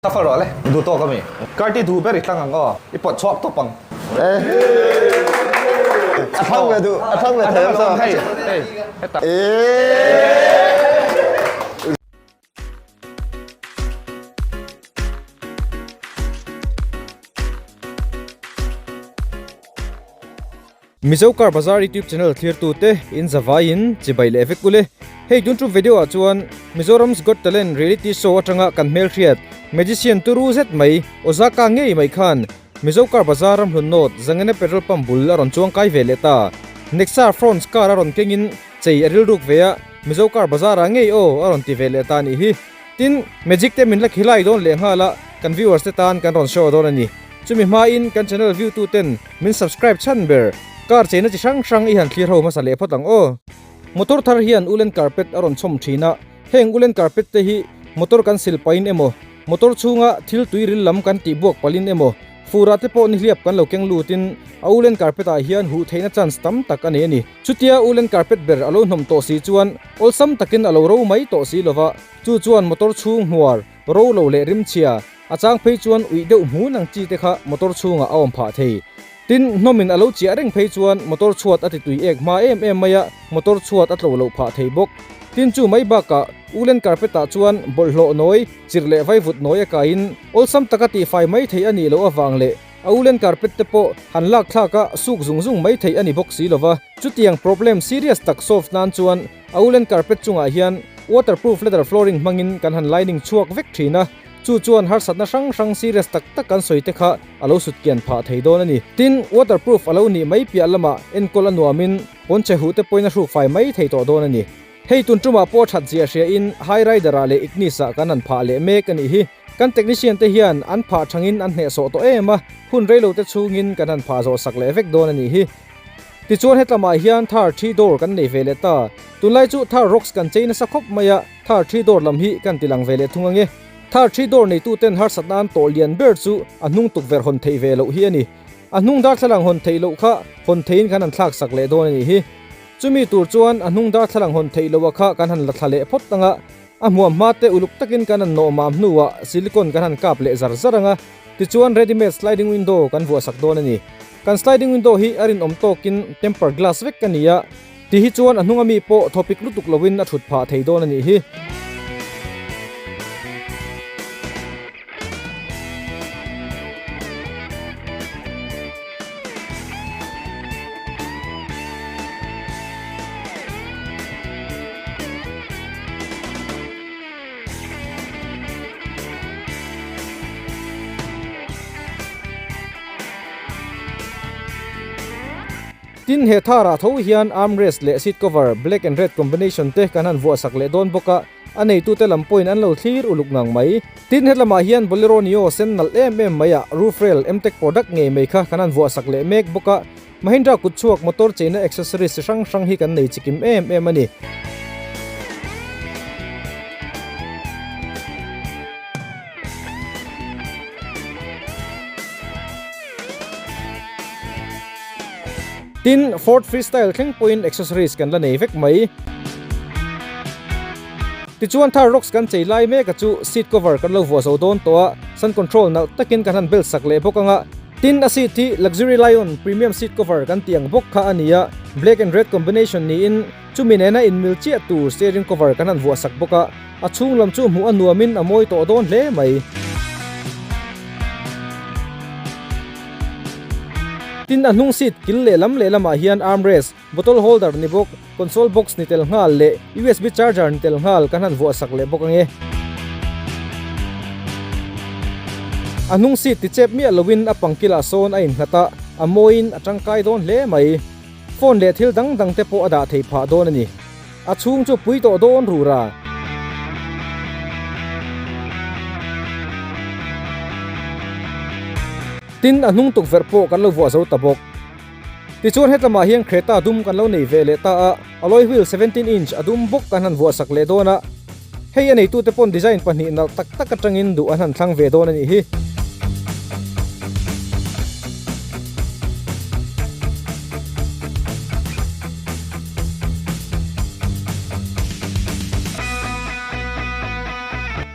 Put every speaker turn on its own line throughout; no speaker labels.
Shuffle rawh le, duh tawk ami. Card i duh ber i thlang ang aw, i pawt chhuak tawp ang.
A thlang ve duh, a thlang ve thei ang saw.
Hei, hei, heta.
Mizo Car Bazaar YouTube channel thlirtute in zavaiin chibai leh vek ule. Hei tun tum video ah chuan Mizoram's Got Talent reality show atanga kan hmelhriat magician turu zet mai Ozaka ngei mai khan Mizo Car Bazaar ramhlun note Zangena petrol pump bul a rawn chuang kai ve leh ta. Nexa Fronx car a rawn kengin chei a rilruk ve a, Mizo Car Bazaar ah ngei aw a rawn ti ve leh ta a nih hi. Tin, magic te min la khilai dawn leh nghal a, kan viewers te tan kan rawn show dawn a ni. Chumi hmain kan channel view tu ten min subscribe chhan ber car cheina chi hrang hrang i han thlir ho hmasa leh phawt ang aw. Motor thar hian ulen carpet a rawn chhawm thin a, heng ulen carpet te hi motor kan sil pahin emaw, motor chhunga thil tui ril lam kan tih buak palhin emaw, furah te pawh nihliap kan lo keng lutin a ulen carpet ah hian huh theihna chance tam tak a nei a ni. Chutia ulen carpet ber a lo hnawm tawh si chuan awlsam takin a lo ro mai tawh si lova, chu chuan motor chhung hmuar ro lo leh rimchhia A chang phei chuan uih deuh hmun ang chi te kha motor chhungah a awm phah thei. Tin, hnawmin a lo chiah reng phei chuan motor chhuat a ti tui ek hma em em mai a, motor chhuat a tlo loh phah thei bawk. Tin, chu mai bakah Ulen carpet ah chuan bawlhhlawh nawi, chirh leh vaivut nawi a kaiin awlsam taka tihfai mai theih a nih loh avang leh a ulen carpet te pawh han lak thlak a suk zung zung mai theih a ni bawk si lova. Chutiang problem serious tak solve nan chuan a ulen carpet chungah hian waterproof leather flooring hmangin kan han lining chhuak vek thin a. Chu chuan harsatna hrang hrang serious tak tak kan sawi te kha a lo sut kian phah thei dawn a ni. Tin, waterproof a lo nih mai piah lamah enkawl a nuamin pawnchhe huh te pawhin a hruk fai mai thei tawh dawn a ni. Hei tun tumah pawh that ziah hria in High Rider ah leh Ignis ah kan han phah leh mek a nih hi. Kan technician te hian an phah thangin an hnehsawh tawh em a, hun reilo te chhungin kan han phah zawh sak leh vek dawn a nih hi. Tichuan hetlamah hian Thar thi door kan nei ve leh ta. Tunlai chu Thar Rocks kan chei nasa khawp mai a. Thar thi dawr lam hi kan ti lang ve leh thung ange. Thar thi dawr neituten harsatna an tawh lian ber chu a hnung tukverh hawn theih ve loh hi a ni. A hnung darthlalang hawn theih loh kha hawn theiin kan han thlak sak leh dawn a nih hi. Chumi tur chuan a hnung darthlalang hawn theih loh a kha kan han la thla leh phawt anga, a hmuam hma te uluk takin kan han nawh mam hnuah silicone kan han kap leh zar zar anga, tichuan ready made sliding window kan vuah sak dawn a ni. Kan sliding window hi a rinawm tawkin temper glass vek a ni a. Ti hi chuan a hnunga mi pawh thawpik lutuk loin a thut phah thei dawn a nih hi. Tin, he tharah tho hian armrest leh seat cover black and red combination te kan han vuahsak leh dawn bawk a, a neitute lam pawhin an lo thlir uluk ngang mai. Tin, hetlamah hian Bolero Neo sen nalh em em mai a roof rail Mtech product ngei mai kha kan han vuahsak leh mek bawk a, Mahindra kutchhuak motor cheina accessories chi hrang hrang hi kan nei chikim em em a ni. Tin, Ford Freestyle thleng pawhin accessories kan la nei vek mai. Tichuan Thar Rocks kan chei lai mek a chu seat cover kan lo vuah zo dawn tawh a, sun control nalh takin kan han bel sak leh bawk ang a. Tin, a seat hi Luxury Lion premium seat cover kan tih ang bawk kha a ni a, black and red combination niin chumi nena inmil chiah tur steering cover kan han vuah sak bawk a, a chhung lam chu hmuh a nuamin a mawi tawh dawn hle mai. Tin, a hnung seat kil lehlam lehlamah hian armrest, bottle holder ni bawk, console box ni tel nghal leh USB charger ni tel nghal kan han vuah sak leh bawk ange. A hnung seat ti chep miah loin a pangkilah sawn a innghat a, a mawiin a tangkai dawn hle mai. Phone leh thil dang dang te pawh a dah thei phah dawn a ni. A chhung chu pui tawh dawn rura. Tin, a hnung tukverh pawh kan lo vuah zo ta bawk. Tichuan hetlamah hian Creta dum kan lo nei ve leh ta a, alloy wheel 17 inch a dum bawk kan han vuah sak leh dawn a. Hei a neitute pawn design pahnih nalh tak tak atangin duh an han thlang ve dawn a nih hi.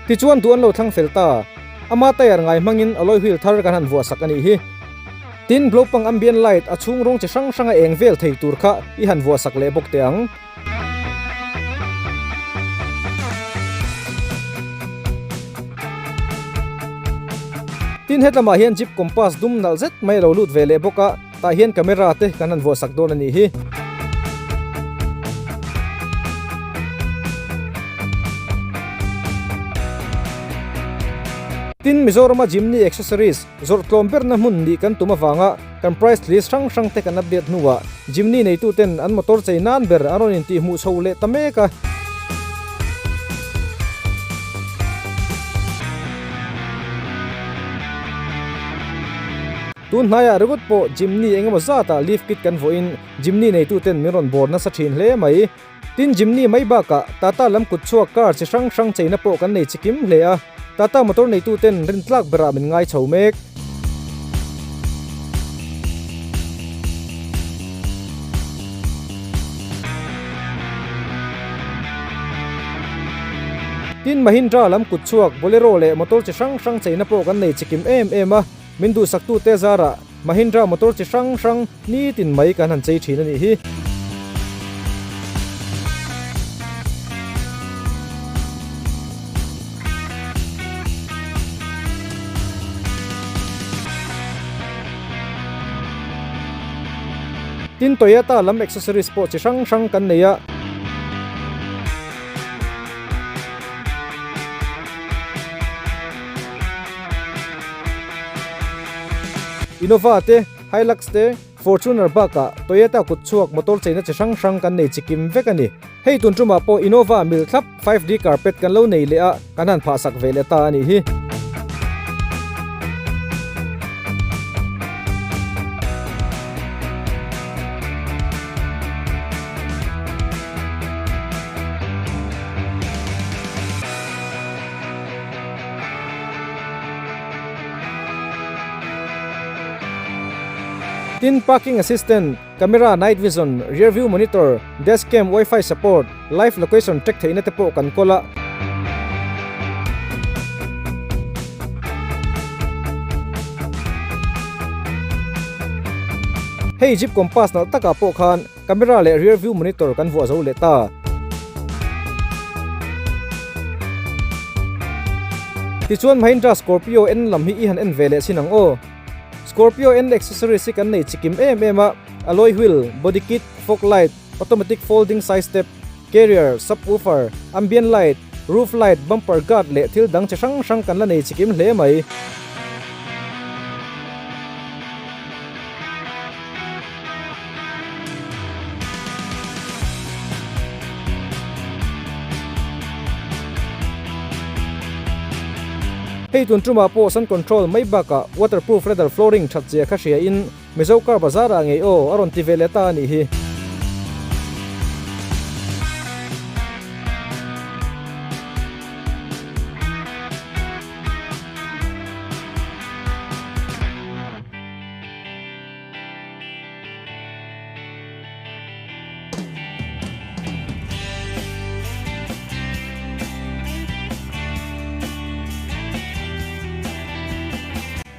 Tichuan duh an lo thlang fel ta. Ama tyre ngai hmangin alloy wheel thar kan han vuah sak a nih hi. Tin, blopang ambient light a chhung rawng chi hrang hranga eng vel thei tur kha i han vuah sak leh bawk teh ang. Tin, hetlamah hian Jeep Compass dum nalh zet mai a lo lut ve leh bawk a, tah hian camera te kan han vuah sak dawn a nih hi. Tin, Mizorama Jimny Accessories zawrh tlawm berna hmun nih kan tum avanga kan price list hrang hrang te kan update hnuah Jimny neituten an motor chei nan ber an rawn intihhmuh chho leh ta mek a. Tun hnaiah ringawt pawh Jimny engemaw zatah lift kit kan vawiin Jimny neituten min rawn bawr nasa thin hle mai. Tin Jimny mai bakah Tata lam kut chhuak car chi hrang hrang cheina pawh kan nei chikim hle a, Tata motor neituten rintlak berah min ngai chho mek. Tin Mahindra lam kut chhuak Bolero leh motor chi hrang hrang cheina pawh kan nei chikim em em a, min duhsaktute zarah Mahindra motor chi hrang hrang nitin mai kan han chei thin a nih hi. Tin Toyota lam accessories pawh chi hrang hrang kan nei a. Innova te, Hilux te, Fortuner bakah Toyota kut chhuak motor cheina chi hrang hrang kan nei chikim vek a ni. Hei tun tumah pawh Innova mil thlap 5D carpet kan lo nei leh a, kan han phah sak ve leh ta a nih hi. Tin, parking assistant, camera, night vision, rear view monitor, dash cam, wifi support, live location track theihna te pawh kan kawl a. Hei Jeep Compass nalh takah pawh khan camera leh rear view monitor kan vuah zo leh ta. Tichuan Mahindra Scorpio N lam hi i han en ve leh chin ang aw. Scorpio N accessories hi kan nei chikim em em a, alloy wheel, body kit, fog light, automatic folding side step, carrier, subwoofer, ambient light, roof light, bumper guard leh thil dang chi hrang hrang kan la nei chikim hle mai. Hei tun tumah pawh sun control mai bakah waterproof leather flooring that zia kha hria in Mizo car bazar ah ngei aw a rawn ti ve leh ta a nih hi.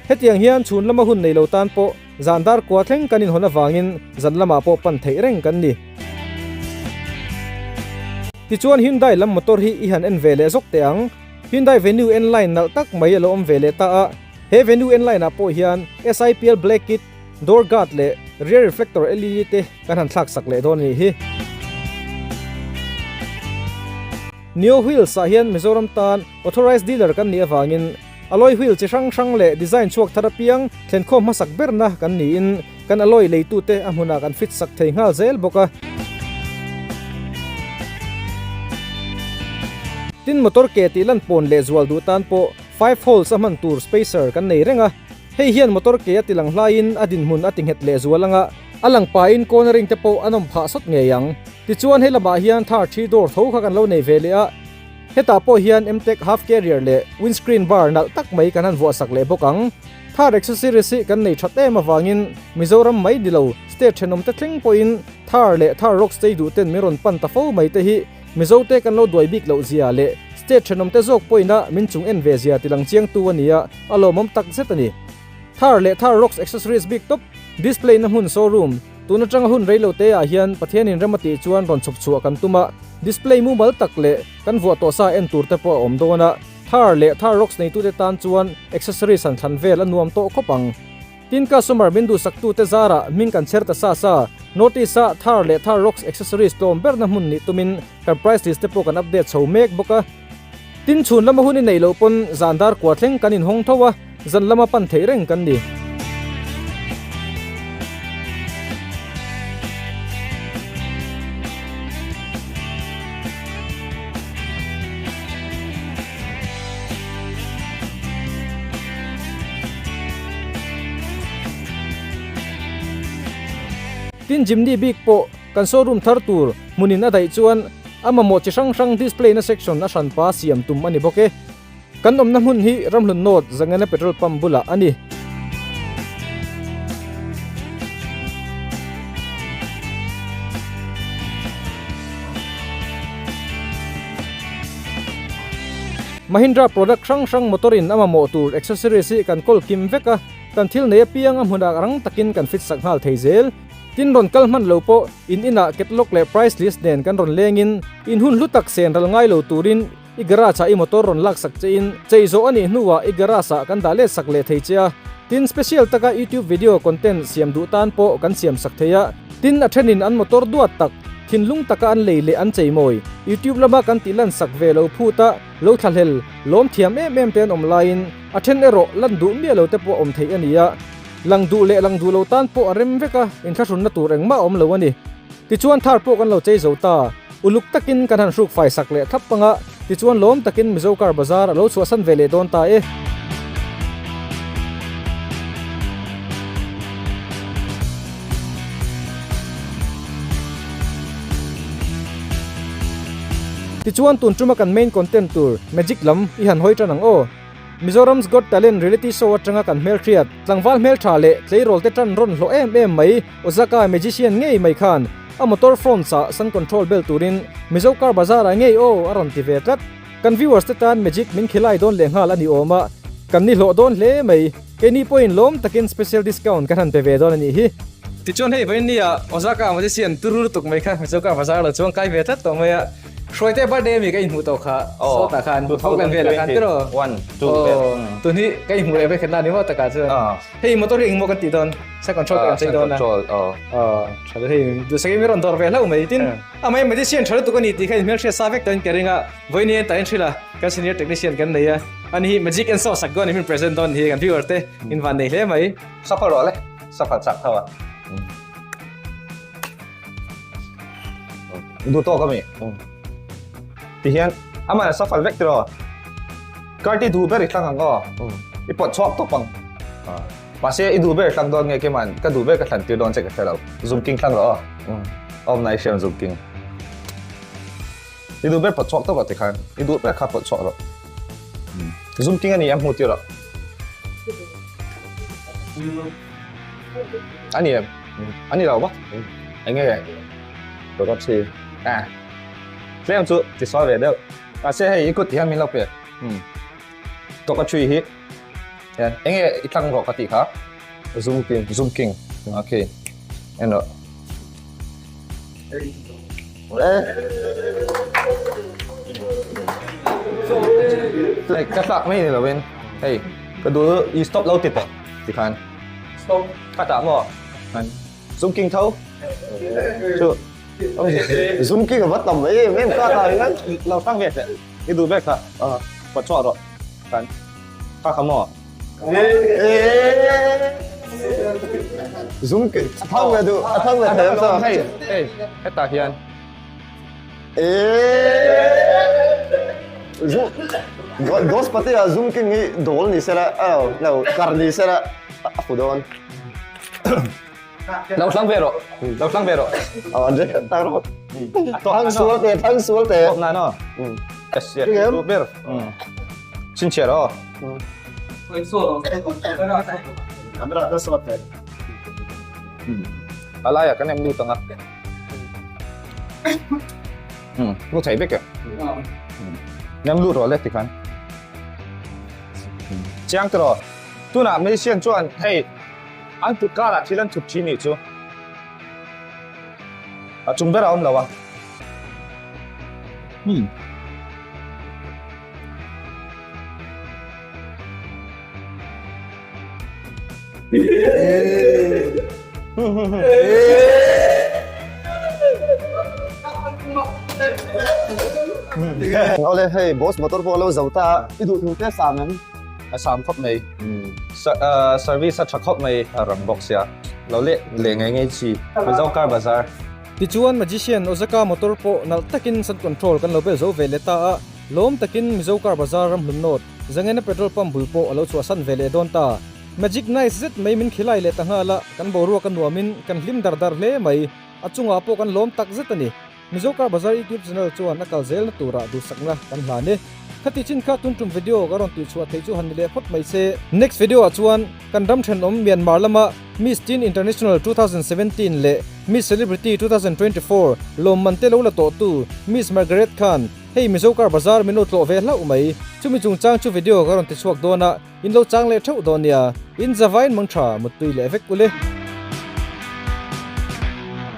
Hetiang hian chhun lama hun nei lo tan pawh zan dar kua thleng kan inhawn avangin zan lamah pawh pan theih reng kan ni. Tichuan Hyundai lam motor hi i han en ve leh zawk teh ang. Hyundai Venue N-Line nalh tak mai a lo awm ve leh ta a. He Venue N-Line ah pawh hian SIPL Black Kit, Door guard leh rear reflector LED te kan han thlak sak leh dawn a nih hi. Neo Wheels ah hian Mizoram tan authorized dealer kan nih avangin alloy wheel chi hrang hrang leh design chhuak thar apiang thlenkhawm hmasak berna kan niin kan alloy leitute a hmunah kan fit sak thei nghal zel bawk a. Tin motor ke tih lan pawn leh zual duh tan pawh 5 holes a hman tur spacer kan nei reng a. Hei hian motor ke a ti lang hlaiin a dinhmun a ti nghet leh zual anga a lang pahin cornering te pawh a nawm phah sawt ngei ang. Tichuan hei lamah hian thar thi dawr tho kha kan lo nei ve leh a, hetah pawh hian Mtech half carrier leh windscreen bar nalh tak mai kan han vuah sak leh bawk ang. Thar accessories hi kan nei that em avangin Mizoram mai ni lo state thenawm te thleng pawhin thar leh thar rocks chei duh ten min rawn pan ta fo mai te hi Mizote kan lo duai bik loh zia leh. State thenawmte zawk pawhin min chung en ve zia tilang chiangtu a ni a, a lawmawm tak zet a ni. Thar leh Thar Rocks accessories bik tawp display na hmun showroom tun atanga hun rei lo te ah hian Pathianin rem a tih chuan rawn chhawp chhuah kan tum a, display mumal tak leh kan vuah tawh sa en tur te pawh a awm dawn a, Thar leh Thar Rocks neitute tan chuan accessories han thlan vel a nuam tawh khawp ang. Tin customer min duhsaktute zarah hming kan chher ta sa sa, Notice ah Thar leh Thar Rocks accessories tlawm berna hmun nih tumin kan price list te pawh kan update chho mek bawk a. Tin chhun lama hun i neih loh pawn zan dar kua thleng kan inhawng tho a, zan lama pan theih reng kan ni. Tin Jimny bik pawh kan showroom thar tur hmunin a daih chuan a mamawh chi hrang hrang display na section a hranpa siam tum a ni bawk e. Kan awmna hmun hi Ramhlun North Zangena petrol pump bulah a ni. Mahindra product hrang hrang motor in a mamawh tur accessories hi kan kawl kim vek a, kan thil nei apiang a hmunah rang takin kan fit sak nghal thei zel. Tin rawn kal hman lo pawh in inah catalog leh price list nen kan rawn lengin in hun hlu tak sen ral ngai lo turin i garage ah i motor rawn lak sak che in chei zawh a nih hnuah i garage ah kan dah let sak leh thei che a, tin special taka youtube video content siam duh tan pawh kan siam sak thei a, tin a thenin an motor duat tak thinlung taka an lei leh an chei mawi youtube lama kan tih lan sak ve lo phut a, lo thlahlel lawm thiam em em te an awm laiin a then erawh lan duh miah lo te pawh awm theih a ni a, lang duh leh lang duh lo tan pawh a rem vek a, inthlahrunna tur engmah a awm lo a ni. Tichuan thar pawh kan lo chei zo ta. Uluk takin kan han hruk fai sak leh thlap panga, tichuan lawm takin Mizo car bazar a lo chhuahsan ve leh dawn ta e. Tichuan tun tuma kan main content tur magic lam i han hawi tan ang aw. Mizoram's Got Talent reality show atanga kan hmelhriat, tlangval hmeltha leh tleirawl te tan rawn hlawh em em mai Osaka magician ngei mai khan a motor fronts ah sun control bel turin Mizo car bazar ah ngei aw a rawn ti ve tlat. Kan viewers te tan magic min khilai dawn leh nghal a ni awm a, kan ni hlawh dawn hle mai. Keini pawhin lawm takin special discount kan han pe ve dawn a nih hi. Tichuan hei vawiin nia Osaka magician turu lutuk mai kha Mizo car bazar lo chuang kai ve tlat tawh mai a. Hruaite birthday ami ka inhmuh tawh kha sawtah khan Falkland velah khan tiraw?
One, two vel.
Tun hi ka inhmuh leh vek khatna ni maw takah chuan. Hei motor hi engmaw kan tih dawn? Sa control kan chei dawn a.
Control aw.
Tha hei duhsakin min rawn dawr ve hlauh mai tin amah magician tha lutuk a ni tih kha inhmelhriat sa vek tawhin ka ring a. Vawiin hi entahin hrilh a kan senior technician kan nei a. Ani hi magic en saw sak dawn a ni min present dawn hi kan viewer te in van nei hle mai.
Safar rawh le, safar chak tho a. Duh tawk ami. Ti hian amah safal vek tiraw. Kar ti duh ber i thlang ang aw. I pawt chhuak tawp ang. Mahse i duh ber thlang dawn nge keman ka duh ber ka thlan tir dawn che ka hre lo. Zoom king thlang rawh aw. Awm na i hriam zoom king. I duh ber pawt chhuak tawp rawh tikhan. I duh ber kha pawt chhuak rawh. Zoom king ani a hmu tir rawh. Ani em? Ani lo maw? Eng nge? Ka thi. Ah. Tlem chu ti sawi ve deuh. Mahse hei i kut hian min lo pe. Tawk a thui hi. Hian eng nge i tlang rawh ka tih kha? Zoom king, zoom king. Okay. En rawh. Hei ka tlak mai ni lovin hei ka duh i stop lo ti tawh tikhan stop ka tah maw zoom king tho chu
zoom king a va tam em em ka tah hian
lo hrang ve teh i duh vek kha pawt chhuah rawh khan kha kha maw
Zoom king a thang ve duh a thang ve thei ang saw
hei hei hetah hian
Zoom Ghost pati ah zoom king hi dawl ni sela lo kar ni sela a fu dawn
lo thlang ve rawh lo thlang ve rawh
tak rawh thang sual te thang sual te
na no ka sia tu ber chin rawh alai ah kan em lut anga mu thei vek e. Nem lut rawh le tikhan. Chiang tawh rawh. Tunah Malaysian chuan hei an kut karah thil an thup thin nih chu. A chung ber a awm lo a. Hmm.
Awle hei boss motor pawh lo zo ta a, i duh thu te sam em?
A sam khawp mai. Service a tha khawp mai a ram bawk sia. Lo leh leh ngei ngei chi. Mizo car bazar.
Tichuan Magician Ozaka motor pawh nalh takin sun control kan lo bel zo ve leh ta a, lawm takin Mizo car bazar ramhlun nawt Zangena petrol pump bul pawh a lo chhuahsan ve leh dawn ta. Magic nice zet mai min khilai leh ta nghal a, kan boruak a nuamin kan hlim dar dar hle mai. A chungah pawh kan lawm tak zet a ni. Mizo Car Bazar YouTube channel chuan a kal zelna turah duhsakna kan hlan e. Khati chin kha tun tum video ka rawn tihchhuah theih chu han ni leh phawt mai se. Next video ah chuan kan ram thenawm Myanmar lama Miss Teen International 2017 leh Miss Celebrity 2024 lawmman te lo la tawhtu Miss Margaret khan Hei Mizo Car Bazar min lo tlawh ve hlauh mai. Chumi chungchang chu video ka rawn ti chhuak dawn a, in lo chang leh theuh dawn nia. In zavain mang tha muttui leh vek ule.